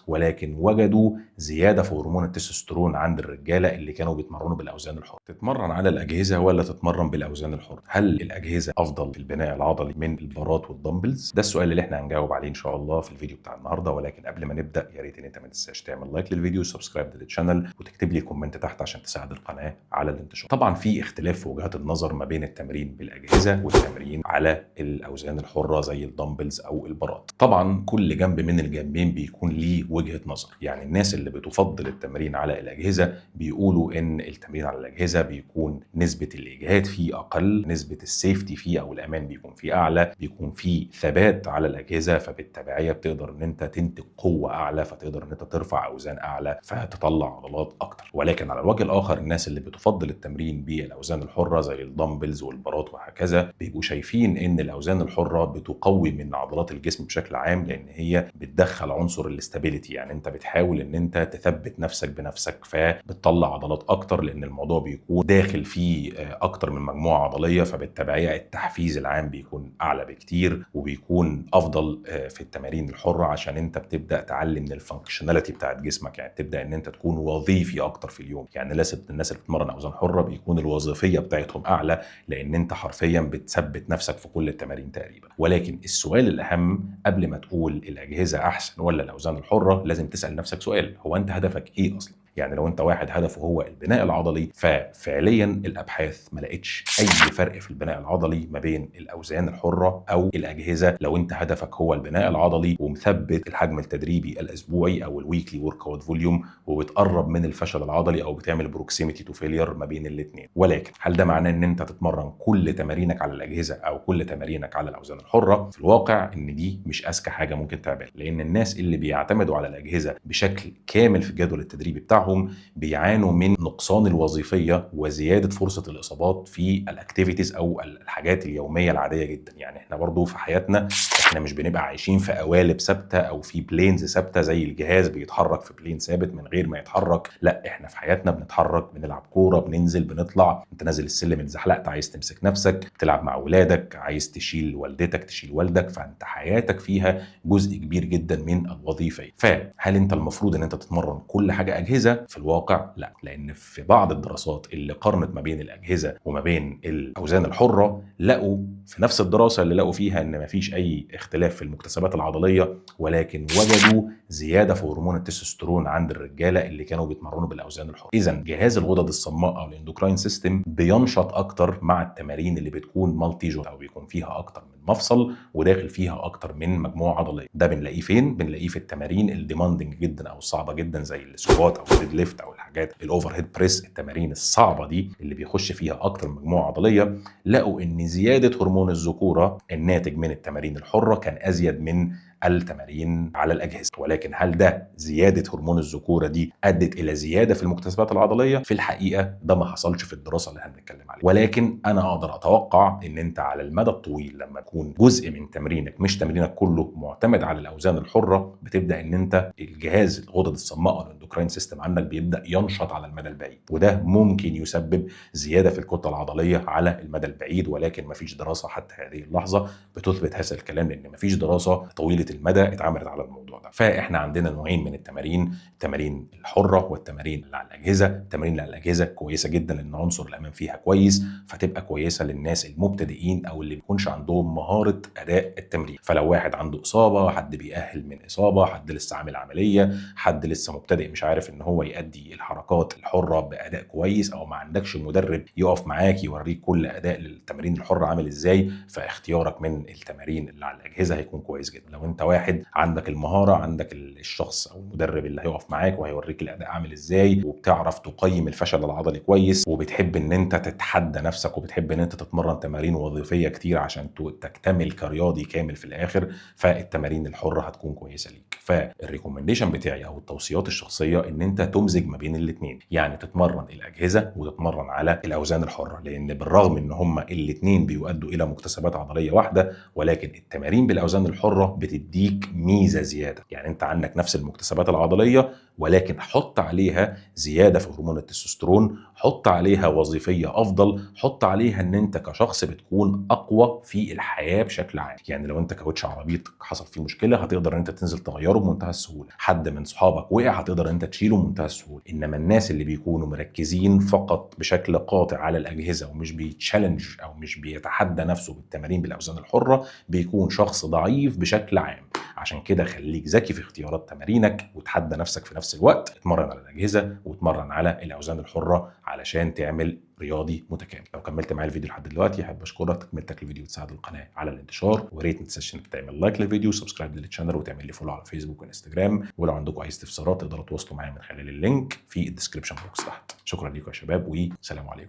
ولكن وجدوا زيادة في هرمون التستوستيرون عند الرجالة اللي كانوا بيتمرنوا بالاوزان الحره. تتمرن على الاجهزة ولا تتمرن بالاوزان الحره؟ هل الاجهزة افضل في البناء العضلي من البارات وال dumbbells؟ ده السؤال اللي احنا هنجاوب عليه ان شاء الله في الفيديو بتاع النهارده. ولكن قبل ما نبدا، يا ريت ان انت ما تنساش تعمل like للفيديو و subscribe لل channel وتكتب لي comment تحت عشان تساعد القناة على الانتشار. طبعا في اختلاف في وجهات النظر ما بين التمرين بالاجهزة والتمرين على الاوزان الحرة زي ال dumbbells او البارات. طبعا كل جنب من الجنبين بيكون ليه وجهه نظر. يعني الناس اللي بتفضل التمرين على الاجهزة بيقولوا ان التمرين على الاجهزة بيكون نسبه الاجهاد فيه اقل، نسبه ال safety فيه او الامان بيكون فيه اعلى، بيكون فيه ثبات على الاجهزه، فبالتبعيه بتقدر ان انت تنتج قوة اعلى، فتقدر ان انت ترفع اوزان اعلى، فتطلع عضلات اكتر. ولكن على الوجه الاخر، الناس اللي بتفضل التمرين بالاوزان الحرة زي ال dumbbells والبارات وهكذا بيبقوا شايفين ان الاوزان الحرة بتقوي من عضلات الجسم بشكل عام، لان هي بتدخل عنصر ال stability. يعني انت بتحاول ان انت تثبت نفسك بنفسك، فبتطلع عضلات اكتر، لان الموضوع بيكون داخل فيه اكتر من مجموعة عضليه، فبالتبعيه التحفيز العام بيكون اعلى بكتير وبيكون افضل في التمارين الحره، عشان انت بتبدا تعلي من ال functionality بتاعت جسمك. يعني تبدا ان انت تكون وظيفي اكتر في اليوم. يعني الناس اللي بتتمرن اوزان حره بيكون الوظيفية بتاعتهم اعلى، لان انت حرفيا بتثبت نفسك في كل التمارين تقريبا. ولكن السؤال الاهم، قبل ما تقول الاجهزة احسن ولا الاوزان الحره، لازم تسال نفسك سؤال: هو انت هدفك ايه اصلا؟ يعني لو انت واحد هدفه هو البناء العضلي، ففعليا الابحاث ما لقتش اي فرق في البناء العضلي ما بين الاوزان الحرة او الاجهزه. لو انت هدفك هو البناء العضلي ومثبت الحجم التدريبي الاسبوعي او ال weekly workout volume وبتقرب من الفشل العضلي او بتعمل proximity to failure ما بين الاثنين. ولكن هل ده معناه ان انت تتمرن كل تمارينك على الاجهزة او كل تمارينك على الاوزان الحره؟ في الواقع ان دي مش اذكى حاجة ممكن تعملها، لان الناس اللي بيعتمدوا على الاجهزة بشكل كامل في الجدول التدريبي بتاعهم بيعانوا من نقصان الوظيفية وزيادة فرصة الاصابات في ال activities او الحاجات اليومية العادية جدا. يعني احنا برضو في حياتنا احنا مش بنبقى عايشين في قوالب ثابتة او في planes ثابته، زي الجهاز بيتحرك في plane ثابت من غير ما يتحرك. لا، احنا في حياتنا بنتحرك، بنلعب كوره، بننزل، بنطلع، انت نازل السلم اتزحلقت عايز تمسك نفسك، تلعب مع ولادك، عايز تشيل والدتك، تشيل والدك، فانت حياتك فيها جزء كبير جدا من الوظيفيه. فهل انت المفروض ان انت تتمرن كل حاجة اجهزه؟ في الواقع لا، لان في بعض الدراسات اللي قارنت ما بين الاجهزة وما بين الاوزان الحره، لقوا في نفس الدراسة اللي لقوا فيها ان ما فيش اي اختلاف في المكتسبات العضليه، ولكن وجدوا زيادة في هرمون التستوستيرون عند الرجالة اللي كانوا بيتمرنوا بالاوزان الحره. اذا جهاز الغدد الصماء او ال endocrine system بينشط اكتر مع التمارين اللي بتكون multi joint او بيكون فيها اكتر من مفصل وداخل فيها اكتر من مجموعة عضليه. ده بنلاقيه فين؟ بنلاقيه في التمارين ال demanding جدا او الصعبة جدا، زي ال squat او ال deadlift او الحاجات ال overhead press. التمارين الصعبة دي اللي بيخش فيها اكتر من مجموعة عضليه، لقوا ان زيادة هرمون الذكورة الناتج من التمارين الحرة كان ازيد من التمارين على الاجهزه. ولكن هل ده زيادة هرمون الذكورة دي ادت الى زيادة في المكتسبات العضليه؟ في الحقيقة ده ما حصلش في الدراسة اللي احنا بنتكلم عليها. ولكن انا اقدر اتوقع ان انت على المدى الطويل لما يكون جزء من تمرينك، مش تمرينك كله، معتمد على الاوزان الحره، بتبدا ان انت الجهاز الغدد الصماء او ال endocrine system عندك بيبدا ينشط على المدى البعيد، وده ممكن يسبب زيادة في الكتلة العضلية على المدى البعيد. ولكن ما فيش دراسة حتى هذه اللحظة بتثبت هذا الكلام، لان ما فيش دراسة طويلة المدى اتعملت على الموضوع ده. فاحنا عندنا نوعين من التمارين: التمارين الحرة والتمارين اللي على الاجهزه. التمارين اللي على الاجهزة كويسة جدا لان عنصر الامان فيها كويس، فتبقى كويسة للناس المبتدئين او اللي بيكونش عندهم مهارة اداء التمرين. فلو واحد عنده اصابه، حد بيأهل من اصابه، حد لسه عامل عمليه، حد لسه مبتدئ مش عارف ان هو يأدي الحركات الحرة باداء كويس، او ما عندكش مدرب يقف معاك يوريك كل اداء للتمارين الحرة عامل ازاي، فاختيارك من التمارين اللي على الاجهزة هيكون كويس جدا. لو انت واحد عندك المهاره، عندك الشخص او المدرب اللي هيقف معاك وهيوريك الاداء عامل ازاي، وبتعرف تقيم الفشل العضلي كويس، وبتحب ان انت تتحدى نفسك، وبتحب ان انت تتمرن تمارين وظيفية كتير عشان تكتمل كرياضي كامل في الاخر، فالتمارين الحرة هتكون كويسة ليك. فال recommendation بتاعي او التوصيات الشخصية ان انت تمزج ما بين الاثنين، يعني تتمرن الاجهزة وتتمرن على الاوزان الحره، لان بالرغم ان هما الاثنين بيؤدوا الى مكتسبات عضلية واحده، ولكن التمارين بالاوزان الحرة بتديك بتديك ميزة زيادة. يعني انت عندك نفس المكتسبات العضلية، ولكن حط عليها زيادة في هرمون التستوستيرون، حط عليها وظيفية افضل، حط عليها ان انت كشخص بتكون اقوى في الحياة بشكل عام. يعني لو انت كاوتش عربيتك حصل فيه مشكلة، هتقدر ان انت تنزل تغيره بمنتهى السهولة. حد من صحابك وقع، هتقدر ان انت تشيله بمنتهى السهولة. انما الناس اللي بيكونوا مركزين فقط بشكل قاطع على الاجهزة ومش بي challenge او مش بيتحدى نفسه بالتمارين بالاوزان الحرة، بيكون شخص ضعيف بشكل عام. عشان كده خليك ذكي في اختيارات تمارينك وتحدى نفسك في نفس الوقت. اتمرن على الاجهزة واتمرن على الاوزان الحرة علشان تعمل رياضي متكامل. لو كملت معايا الفيديو لحد دلوقتي، احب اشكرك، تكملتك الفيديو تساعد القناة على الانتشار. ويا ريت ما تنساش انك تعمل like للفيديو و subscribe لل channel وتعمل لي follow على فيسبوك وانستجرام. ولو عندكم اي استفسارات تقدروا تواصلوا معايا من خلال ال link في ال description box تحت. شكرا لكم يا شباب، وسلام عليكم.